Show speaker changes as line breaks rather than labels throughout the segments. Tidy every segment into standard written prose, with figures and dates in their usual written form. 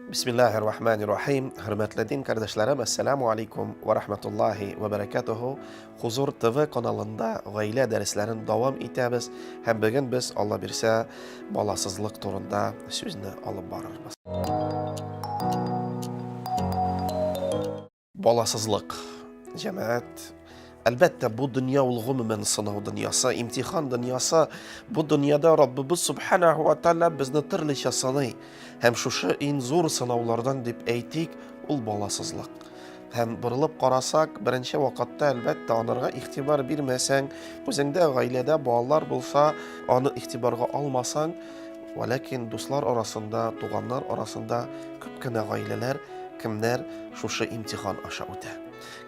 Бисмиллахир рахманир рахим. Хөрмәтле дин кардәшләрем, ассаламу алейкум ва рахматуллахи ва баракатуху. Хузур ТВ каналында гаилә дәресләрен дәвам итәбез һәм бүген без Алла бирсә баласызлык турында сүзне алып барырбыз. Баласызлык. Җәмәгать, әлбәттә, бу дөнья ул гомумән сынау дөньясы, имтихан дөньясы. Бу дөньяда Раббыбыз субханаху ва тааля безне төрлечә сыный. Һәм шушы иң зур сынаулардан дип әйтик, ул баласызлык. Һәм борылып карасак, беренче вакытта, әлбәттә, анарга игътибар бирмәсәң, үзеңдә гаиләдә балалар булса, аны игътибарга алмасаң, вәләкин дуслар арасында, туганнар арасында күп кенә гаиләләр кемнәр шушы имтихан аша үтә.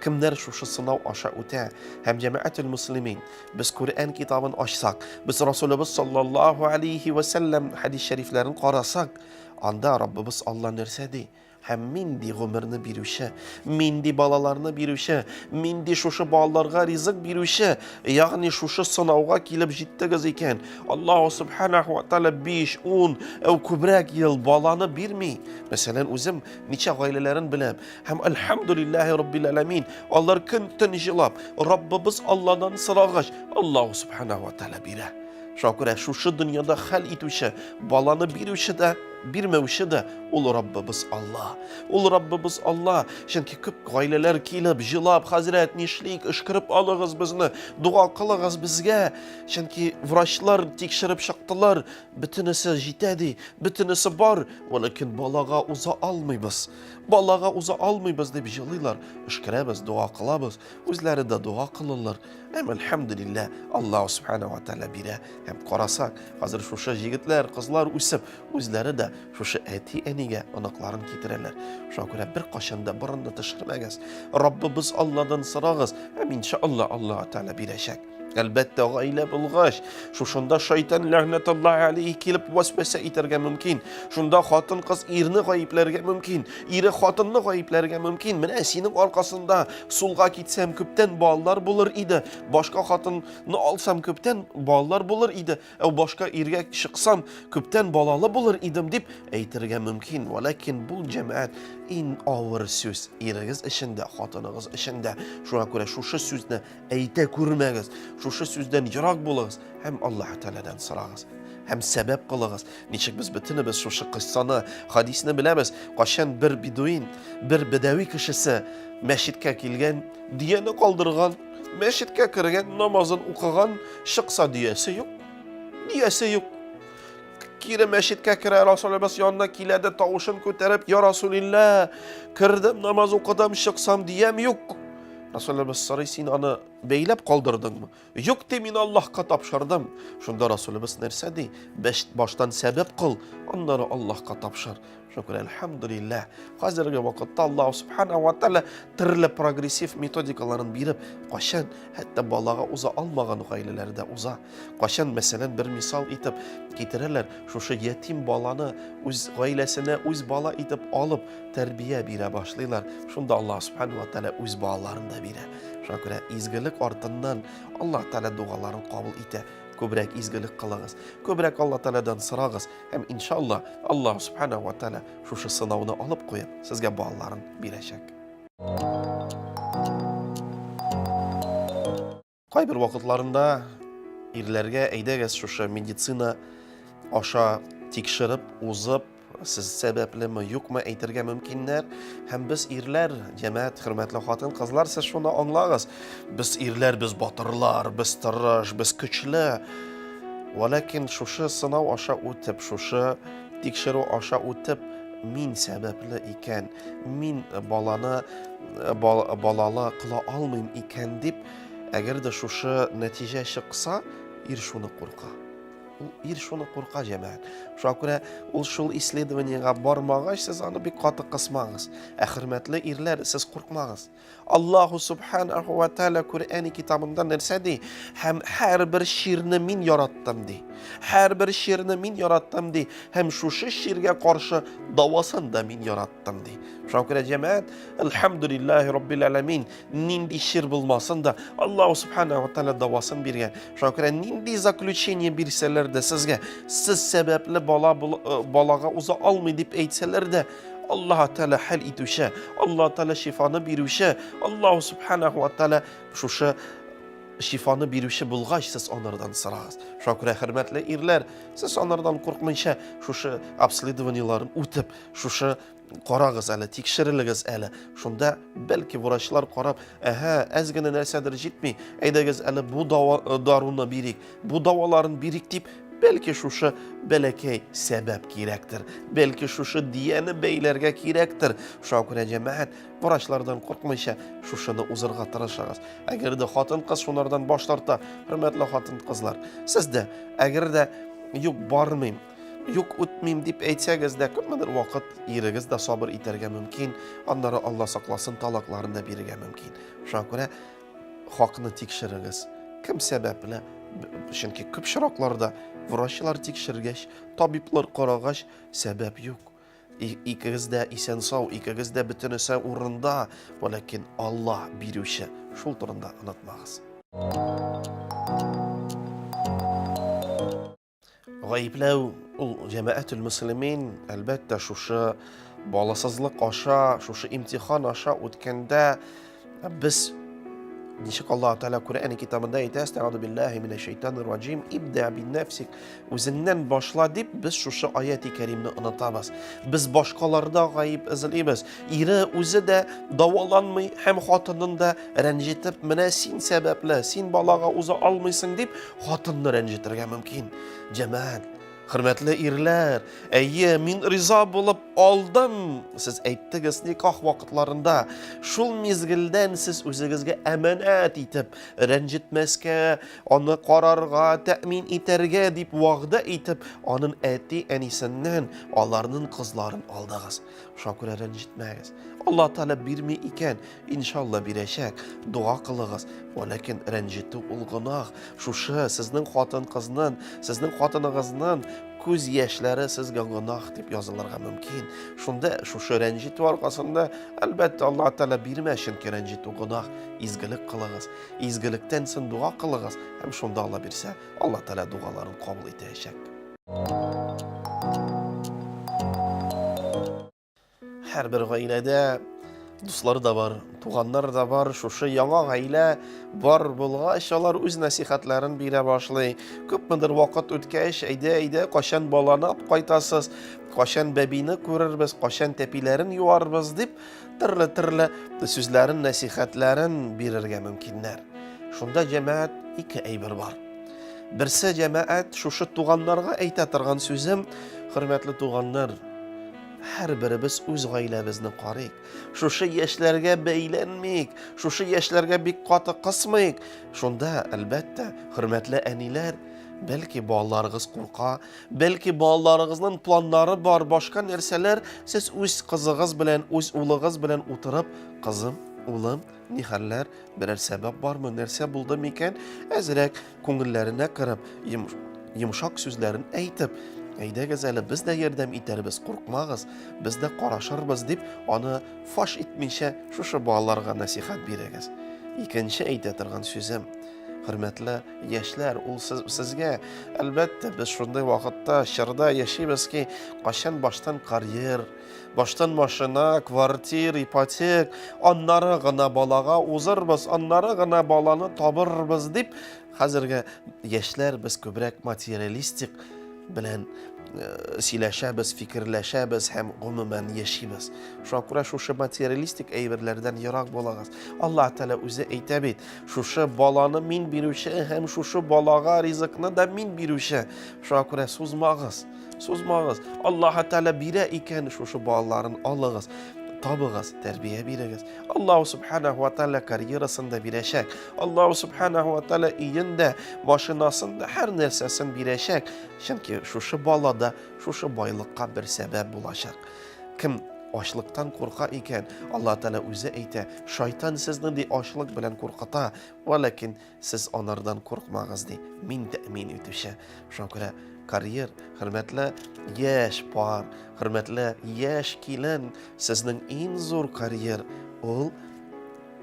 Кемнәр шушы сынау аша үтә? Һәм җәмәгател муслимин, без Коръән китабын ачсак, без Расулыбыз саллаллаһу алейхи ва сәлләм хәдис шәрифләрен карасак, анда Раббыбыз Алла нәрсә ди? Һәм мин ди гомерне бирүче, мин ди балаларны бирүче, мин ди шушы балаларга ризык бирүче, ягъни шушы сынауга килеп җиттегез икән, Аллаһу субханаху ва тааля 5, 10, әү күбрәк ел баланы бирми. Мәсәлән, үзем ничә гаиләләрен беләм. Һәм альхамдулиллахи раббил аламин, алар көн-төн җылап, Раббыбыз Алладан сорагач, Аллаһу субханаху ва тааля бирә. Шуңа күрә шушы дөньяда хәл итүче, баланы бирүче дә, бирмәүче дә ул Раббыбыз Алла. Ул Раббыбыз Алла. Чөнки күп гаиләләр килеп, җылап, хәзрәт, нишлик, өшкереп алыгыз безне, дога кылыгыз безгә. Чөнки врачлар тикшереп чыктылар, бөтенесе җитә ди, бөтенесе бар, вәләкин балага уза алмыйбыз. Балага уза алмыйбыз дип җылыйлар. Өшкерәбез, дога кылабыз. Үзләре дә дога кылалар. Һәм әлхәмдүлилләһ, Аллаһу субхана ва тааля бирә. Һәм карасак, хәзер шушы җегетләр, кызлар үсеп, үзләре дә шушы әти-әнигә оныкларын китерәләр. Шуңа күрә беркайчан да борынны төшермәгез. Раббыбыз Алладан сорагыз, һәм иншалла Аллаһу тааля бирәчәк. Әлбәттә, гаилә булгач, шушында шайтан ләгънәтуллаһи алейһи килеп вәсвәсә итәргә мөмкин. Шунда хатын-кыз ирне гаепләргә мөмкин, ире хатынны гаепләргә мөмкин. Менә синең аркасында сулга китсәм, күптән балалар булыр иде. Башка хатынны алсам, күптән балалар булыр иде. Ә башка иргә чыксам, күптән балалы булыр идем дип әйтергә мөмкин. Вәләкин бу җәмәгать иң авыр сүз ирегез өчен дә, хатыныгыз өчен дә. Шуңа күрә шушы сүзне әйтә күрмәгез. Шушы сүздән ерак булыгыз һәм Аллаһ Тәгаләдән сорагыз. Һәм сәбәп кылыгыз. Ничек без бөтенебез шушы кыссаны, хадисне беләбез. Кайчан бер бедуин, бер бедәви кешесе мәчеткә килгән, дөяне калдырган, мәчеткә кергән, намазын укыган, чыкса дөясе юк. Дөясе юк. Кире мәчеткә керә, Расулыбыз янына килә дә тавышын күтәреп, "Я Расулилла, кердем, намаз укыдым, чыксам дөям юк." Расулыбыз сорый, син аны бәйләп калдырдыңмы? Юк, ди, мин Аллаһка тапшырдым. Шунда Расулыбыз нәрсә ди? Баштан сәбәп кыл, аннары Аллаһка тапшыр. Шуңа күрә, әлхәмдүлилләһ, хәзерге вакытта Аллаһ субхана ва тааля төрле прогрессив методикаларын биреп, кайчан хәтта балага уза алмаган гаиләләрдә уза. Кайчан, мәсәлән, бер мисал итеп китерәләр, шушы ятим баланы үз гаиләсенә үз бала итеп алып, тәрбия бирә башлыйлар. Шунда Аллаһ субхана ва тааля үз балаларын да бирә. Шуңа күрә изгелек артыннан Аллаһ Тааля дугаларын кабул итә. Күбрәк изгелек кылыгыз, күбрәк Аллаһ Таалядан сорагыз һәм иншалла Аллаһ субхана ва тааля шушы сынауны алып куеп, сезгә балаларын бирәчәк. Кайбер вакытларында ирләргә әйдәгез шушы медицина аша тикшереп, узып, сез сәбәплеме, юкмы әйтергә мөмкиннәр. Һәм без ирләр, җәмәгать, хөрмәтле хатын-кызлар, сез шуны аңлагыз. Без ирләр, без батырлар, без тырыш, без көчле. Вәләкин шушы сынау аша үтеп, шушы тикшерү аша үтеп, мин сәбәпле икән, мин баланы балалы кыла алмыйм икән дип, әгәр дә шушы нәтиҗә чыкса, ир шуны курка. Ул ир шуны курка, җәмәгать. Шуңа күрә ул шул исследованиега бармагач, сез аны бик каты кысмагыз. Ә хөрмәтле ирләр, сез куркмагыз. Аллаһу субханаху ва тааля Коръәни китабында нәрсә ди? Һәм һәрбер чирне мин яраттым ди. Һәрбер чирне мин яраттым ди. Һәм шушы чиргә каршы давасын да мин яраттым ди. Шуңа күрә җәмәгать, әлхәмдүлиллаһи раббил аламин, нинди чир булмасын да, Аллаһу субханаху ва тааля давасын биргән. Шуңа күрә нинди заключение бирсәләр дә сезгә, сез сәбәпле бала э, балага уза алмый дип әйтсәләр дә, Аллаһ Тәгалә хәл итүче, Аллаһ Тәгалә шифаны бирүче, Аллаһ Субханаһу ва Тәгалә шушы шифаны бирүче булгач, сез анардан сорагыз. Шуңа күрә, хөрмәтле ирләр, сез анардан куркмыйча шушы обследованиеларын үтеп, шушы карагыз әле, тикшерелегез әле. Шунда бәлки врачлар карап, әһә, әз генә нәрсәдер җитми, әйдәгез әле бу дава, э, даруны бирик, бу даваларын бирик дип, бәлки шушы бәләкәй сәбәп кирәктер, бәлки шушы дияне бәйләргә кирәктер. Шуңа күрә җәмәгать, врачлардан куркмыйча шушыны узырга тырышыгыз. Әгәр дә хатын-кыз шунардан баш тарта, хөрмәтле хатын-кызлар, сез дә әгәр дә юк бармыйм, Юк, үтмим дип әйтсәгез дә, күпмедер вакыт ирегез дә сабыр итәргә мөмкин, аннары Алла сакласын, талакларын да бирергә мөмкин. Шуңа күрә хакны тикшерегез. Кем сәбәпле? Чөнки күп очракларда врачлар тикшергәч, табиблар карагач, сәбәп юк. Икегез дә исән-сау, икегез дә бөтенесе урында, вәләкин Алла бирүче. Шул турында онытмагыз. Гаепләү ул җәмәгатүл мөслимин, әлбәттә, шушы баласызлык аша, шушы имтихан аша үткәндә без ничек Аллаһ Тәгалә Коръән китабында әйтә, Әстәгъфиру биллаһи минәш шайтанир раҗим, ибда бин нәфсик, үзеңнән башла дип без шушы аяти кәримне онытабыз. Без башкаларда гаеп эзлибез. Ире үзе дә даваланмый һәм хатынын да рәнҗетеп, менә син сәбәпле, син балага уза алмыйсың дип, хатынны рәнҗетергә мөмкин. Җәмәгать, хөрмәтле ирләр, әйе, мин риза булып алдым. Сез әйттегез никах вакытларында. Шул мизгелдән сез үзегезгә әманәт итеп, рәнҗетмәскә, аны карарга, тәэмин итәргә дип вәгъдә итеп, анын әти-әнисеннән аларның кызларын алдыгыз. Шуңа күрә рәнҗетмәгез. Алла Тәгалә бирми икән, иншалла бирәчәк. Дога кылыгыз. Вәләкин рәнҗетү ул гөнаһ. Шушы сезнең хатын-кызның, сезнең хатыныгызның күз яшьләре сезгә гөнаһ дип язылырга мөмкин. Шунда шушы рәнҗетү аркасында, әлбәттә, Алла Тәгалә бирмәс, чөнки рәнҗетү гөнаһ. Изгелек кылыгыз. Изгелектән соң дога кылыгыз һәм шунда Алла бирсә, Алла Тәгалә догаларын кабул итәчәк. Һәрбер гаиләдә дуслар да бар, туганнар да бар. Шушы яңа гаилә бар булгач, алар үз нәсихәтләрен бирә башлый. Күпмедер вакыт үткәч, әйдә, әйдә, кайчан баланы алып кайтасыз, кайчан бәбине күрербез, кайчан тәпиләрен юарбыз дип, төрле-төрле сүзләрен, нәсихәтләрен бирергә мөмкиннәр. Шунда җәмәгать ике әйбер бар. Берсе җәмәгать шушы туганнарга әйтә торган сүзем, хөрмәтле туганнар, һәрберебез үз гаиләбезне карыйк. Шушы яшьләргә бәйләнмик, шушы яшьләргә бик каты кысмыйк. Шунда, әлбәттә, хөрмәтле әниләр, бәлки балаларыгыз курка, бәлки балаларыгызның планнары бар, башка нәрсәләр, сез үз кызыгыз белән, үз улыгыз белән утырып, кызым, улым, ни хәлләр, Берәр сәбәп бармы, нәрсә булды микән? Әзрәк күңелләренә кереп, йомшак сүзләрен әйтеп, әйдәгез әле, без дә ярдәм итәрбез, куркмагыз, без дә карашырбыз дип, аны фаш итмичә шушы балаларга нәсихәт бирегез. Икенче әйтә торган сүзем, хөрмәтле яшьләр, ул сез, сезгә, әлбәттә, без шундый вакытта, чорда яшибез ки, кайчан баштан карьер, Баштан машина, квартир, ипотек, аннары гына балага узырбыз, аннары гына баланы табырбыз дип, хәзерге яшьләр без күбрәк материалистик белән э, сөйләшәбез, фикерләшәбез һәм гомумән яшибез. Шуңа күрә шушы материалистик әйберләрдән ерак булыгыз. Аллаһ Тәгалә үзе әйтә бит, шушы баланы мин бирүче һәм шушы балага ризыкны да мин бирүче. Шуңа күрә сузмагыз. Сузмагыз. Аллаһ Тәгалә бирә икән, шушы балаларын алыгыз. Табыгыз, тәрбия бирегез. Аллаһу субханаху ва тааля карьерасын да бирәчәк. Аллаһу субханаху ва тааля өен дә, машинасын да, һәр нәрсәсен бирәчәк. Чөнки шушы бала да шушы байлыкка бер сәбәп булачак. Кем ачлыктан курка икән, Аллаһ Тәгалә үзе әйтә, шайтан сезне ди ачлык белән куркыта, вәләкин сез анардан куркмагыз ди. Мин тәэмин итүче. Шуңа күрә карьер, хөрмәтле яшь пар, хөрмәтле яшь килен, сезнең иң зур карьер ул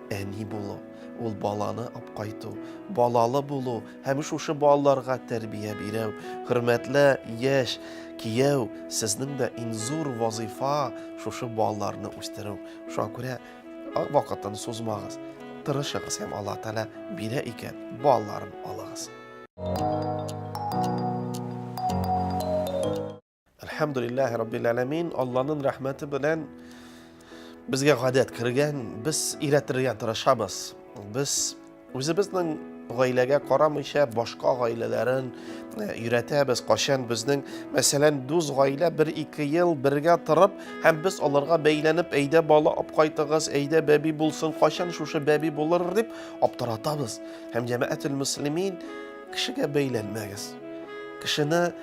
әни булу, ул баланы алып кайту, балалы булу һәм шушы балаларга тәрбия бирү. Хөрмәтле яшь кияү, сезнең дә иң зур вазыйфа шушы балаларны үстерү. Шуңа күрә вакытын сузмагыз, тырышыгыз һәм Алла Тәгалә бирә икән, балаларын алыгыз. Әлхәмдүлилләһи раббил әләмин, Алланың рәхмәте белән безгә гадәт кергән, без өйрәтергә тырышабыз. Без үзебезнең гаиләгә карамыйча башка гаиләләрен э, өйрәтәбез. Кайчан безнең, мәсәлән, дус гаилә бер-ике ел бергә торып һәм без аларга бәйләнеп, әйдә бала алып кайтыгыз, әйдә бәби булсын, кайчан шушы бәби булыр дип аптыратабыз. Һәм җәмәгател мөслимин кешегә бәйләнмәгез. Кешене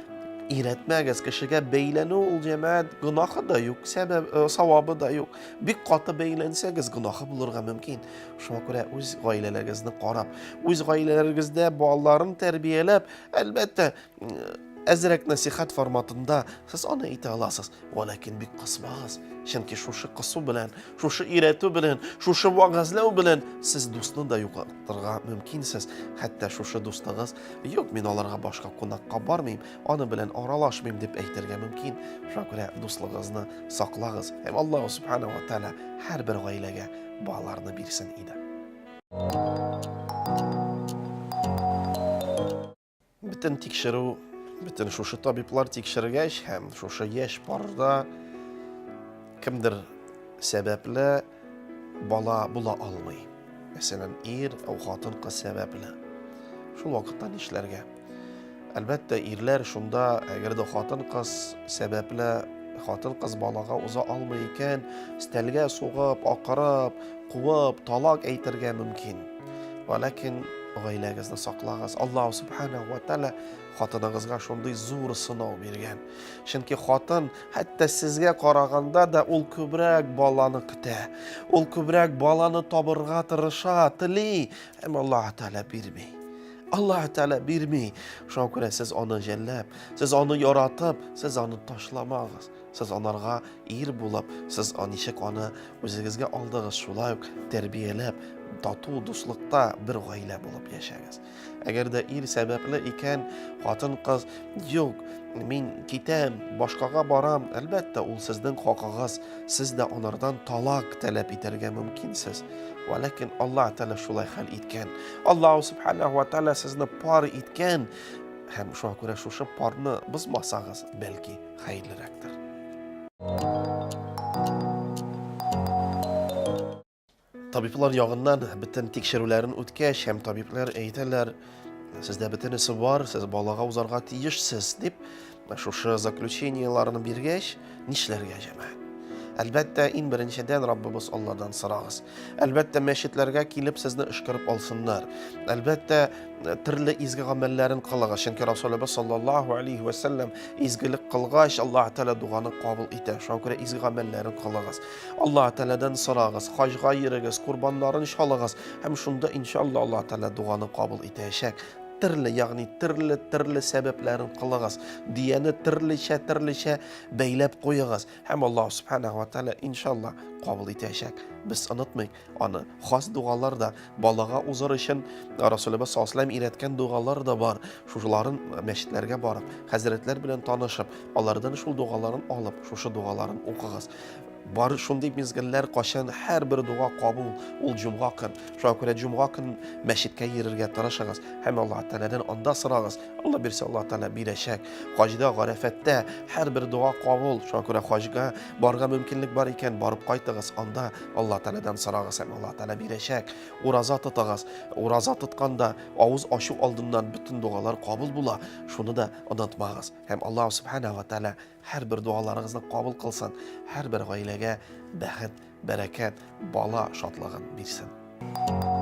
өйрәтмәгез, кешегә бәйләнү ул җәмәгать гөнаһы да юк, сәбәп, э, савабы да юк. Бик каты бәйләнсәгез, гөнаһы булырга мөмкин. Шуңа күрә үз гаиләләрегезне карап, үз гаиләләрегездә балаларын тәрбияләп, әлбәттә, әзрәк нәсихәт форматында сез аны әйтә аласыз. Вәләкин бик кысмагыз. Чөнки шушы кысу белән, шушы өйрәтү белән, шушы вәгазьләү белән сез дусны да югалтырга мөмкинсез. Хәтта шушы дустыгыз, юк, мин аларга башка кунакка бармыйм, аны белән аралашмыйм дип әйтергә мөмкин. Шуңа күрә дуслыгызны саклагыз. Һәм Аллаһу субхана ва тааля һәрбер гаиләгә балаларны бирсен иде. Бөтен тикшерү, бөтен шушы табиблар тикшергәч һәм шушы яшь парда кемдер сәбәпле бала була алмый. Мәсәлән, ир, ау хатын-кыз сәбәпле. Шул вакытта нишләргә? Әлбәттә, ирләр шунда, әгәр дә хатын-кыз сәбәпле хатын-кыз балага уза алмый икән, стәлгә сугып, акырып, куып, талак әйтергә мөмкин. Вәләкин гаиләгезне саклагыз. Аллаһу субханаху ва тааля хатыныгызга шундый зур сынау биргән. Чөнки хатын хәтта сезгә караганда да ул күбрәк баланы көтә. Ул күбрәк баланы табырга тырыша, тели, әмма Аллаһу тааля бирми. Аллаһу тааля бирми. Шуңа күрә сез аны жәлләп, сез аны яратып, сез аны ташламагыз. Сез анарга ир булып, сез ничек аны үзегезгә алдыгыз, шулай ук тәрбияләп, тату дуслыкта бер гаилә булып яшәгез. Әгәр дә ир сәбәпле икән, хатын-кыз, юк, мин китәм, башкага барам, әлбәттә, ул сезнең хакыгыз, сез дә анардан талак таләп итәргә мөмкинсез. Вәләкин Аллаһ Тәгалә шулай хәл иткән. Аллаһ субханаху ва тәгалә сезне пар иткән һәм шуңа күрә шушы парны бозмасагыз, бәлки хәерлерәктер. Табиблар ягыннан бөтен тикшерүләрен үткәч һәм табиблар әйтәләр, сездә бөтенесе бар, сез балага узарга тиешсез дип, шушы заключениеләрне биргәч, нишләргә җәмәгать? Әлбәттә, иң беренчедән Раббыбыз Алладан сорагыз. Әлбәттә, мәчетләргә килеп сезне өшкереп алсыннар. Әлбәттә, төрле изге гамәлләрен кылыгыз. Чөнки Расулыбыз саллаллаһу алейхи ва сәлләм изгелек кылгач, Аллаһ Тәгалә дуганы кабул итә. Шуңа күрә изге гамәлләрен кылыгыз. Аллаһ Тәгаләдән сорагыз, хаҗга йөрегез, корбаннарын чалыгыз һәм шунда иншалла Аллаһ Тәгалә дуганы кабул итәчәк. Төрле, ягъни төрле төрле сәбәпләрен кылыгыз. Дияне төрлечә төрлечә бәйләп куегыз һәм Аллаһ Субханаһу ва Тәгалә иншалла кабул итәчәк. Без онытмыйк, Аны хас дугалар да, балага узыр өчен Расулыбыз саллаллаһу алейһи өйрәткән дугалар да бар. Шушыларын мәчетләргә барып, хәзрәтләр белән танышып, алардан шул дугаларын алып, шушы дугаларын укыгыз. Бар шундый мизгелләр, кайчан һәрбер дуга кабул, ул җомга көн. Шуңа күрә җомга көн мәчеткә йөрергә тырышыгыз һәм Аллаһ Тәгаләдән анда сорагыз. Алла бирсә, Аллаһ Тәгалә бирәчәк. Хаҗда, Гарәфәттә һәрбер дога кабул. Шуңа күрә хаҗга барырга мөмкинлек бар икән, барып кайтыгыз. Анда Аллаһ Тәгаләдән сорагыз һәм Аллаһ Тәгалә бирәчәк. Ураза тотыгыз. Ураза тотканда авыз ачу алдыннан бөтен догалар кабул була. Шуны да онытмагыз. Һәм Аллаһ Субханаһу ва Тәгалә һәрбер дуаларыгызны кабул кылсын, һәрбер гаиләгә бәхет, бәрәкәт, бала шатлыгын бирсен.